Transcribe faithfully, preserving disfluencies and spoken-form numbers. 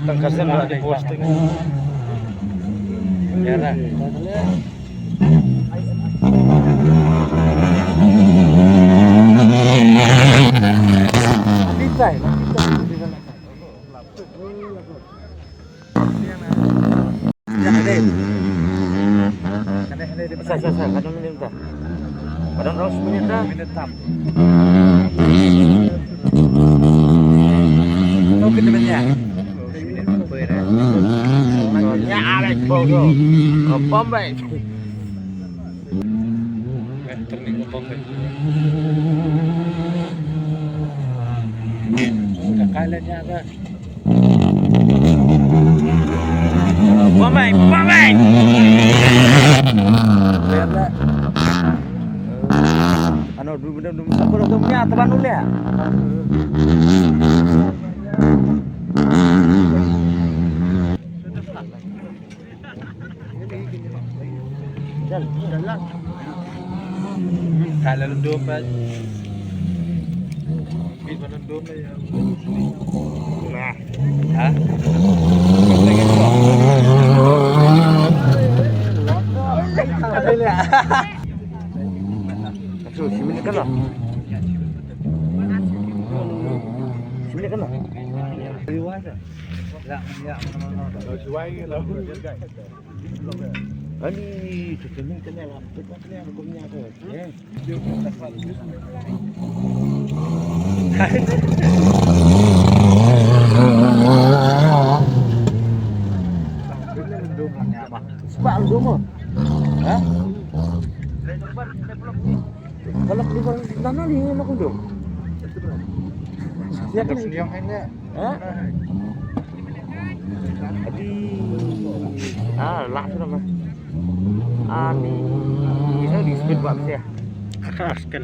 Tang ka seng la di posting. Ya dah. Pamai, pamai. Ano, du, du, du, apa tu, ni, ah, teman dulu ya. Jalan. Kalau dua empat. Bit mana dua empat ya. Nah. Ha? Sini kan lah. Sini kan lah. Ani, tu kena kena lah. Tu kena kena. Sebab lu dulu. Ha? Kalau perlu nana ni nak dulu. Siapa ni? Ha? Adi. Ah, lah sudah mah. Ani. Ini di speed buat sih. Akan.